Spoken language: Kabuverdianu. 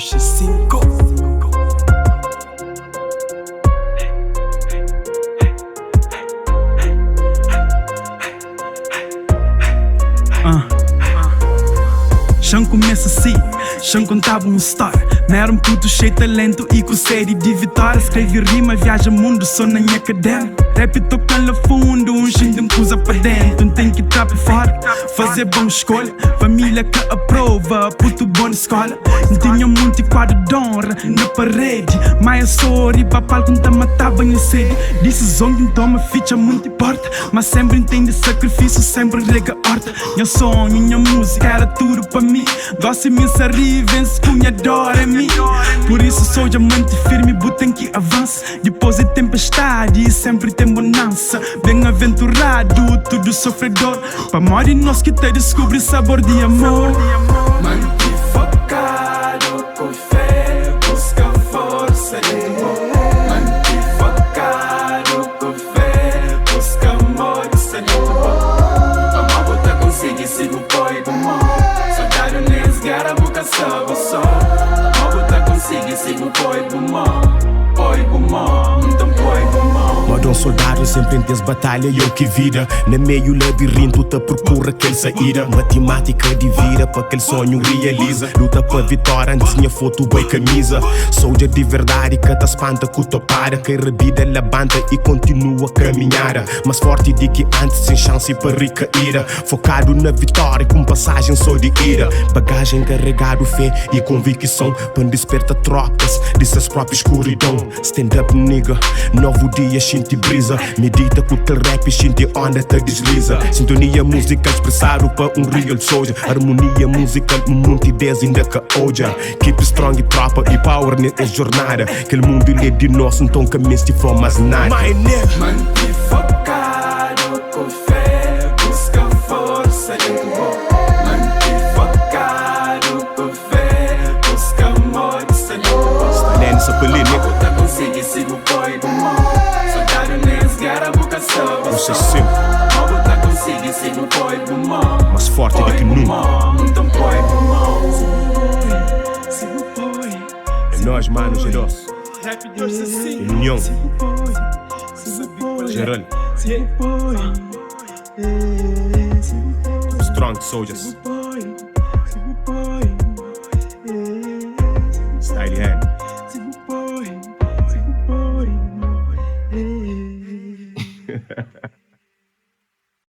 265. Xa-m kumesa si, xa-m kontaba un stória Mi era un putu xei talentu i ku sedi di vitória Skreve rima, viaja mundu so na nha kadernu Rap toka-m la fundu, N xinti un kuza pa dentu N ten ki tra pa fora, faze bon skolha Família ka aprova, putu bon di skóla N tinha munti kuadru d'onra na paredi Ma é so riba palku N ta mataba nha sedi Disizon ki N toma fitxa munti porta Ma senpri N tende sakrifisiu, senpri N rega orta Nha sonhu, nha múzika era tudu pa mi Gósi mi N sa riba, N skunha dor é mi Pur isu sou dja manti firmi, bu ten ki avansa Dipôs di tenpestadi, senpri ten bonansa Ben-aventuradu tudu sofredor Pamodi nos ki ta diskubri sabor di amor. Manti fokadu ku fé, buska forsa dentu bo. Manti fokadu ku fé, buska amor ki sta dentu bo. Pamó bu ta konsigi si bu poi bu mô. Soldadu nes géra bu ka sta bo sô. Pamó bu ta konsigi si bu poi bu mô. Poi bu mô, nton poi bu mô. Moda un soldadu senpri N tes batalha i o ki vida Na meiu labirintu ta prokura kel saída Matimátika di vida pa kel sonhu rializa Luta pa vitória antis nha fotu bai kamiza Soldja di verdadi ka ta spanta ku topada Kai rabida labanta i kontinua kaminhada Más forti di ki antis sen xansi pa rikaída Fokadu na vitória ku un pasajen so di ida Bagajen karegadu fé i konvikison Pa N disperta tropas di ses propi skuridon Stand up nigga, novu dia xinti briza Medita ku kel rap xinti onda ta disliza Sintonia muzikal spresadu pa un real soldier Armonia muzikal un munti des inda ka odja Keep strong tropa i power nes es jornada Kel mundu li é di nos nton ka mesti fla mas nada. Manti fokadu ku fé, buska forsa dentu bo. Manti fokadu ku fé, buska amor ki sta dentu bo. Sta neni sa pa li Pamó bu ta konsigi si bu poi bu mô. Soldadu nes géra bu ka sta bo Você sô. sempre Pamó bu ta konsigi si bu poi bu mô. Mas forti di Poi ki bu nunka. mô, nton poi bu mô. Si bu poi, si bu poi, É si bu nós mano poi. G2 União Geral Strong Soldiers Style Hand.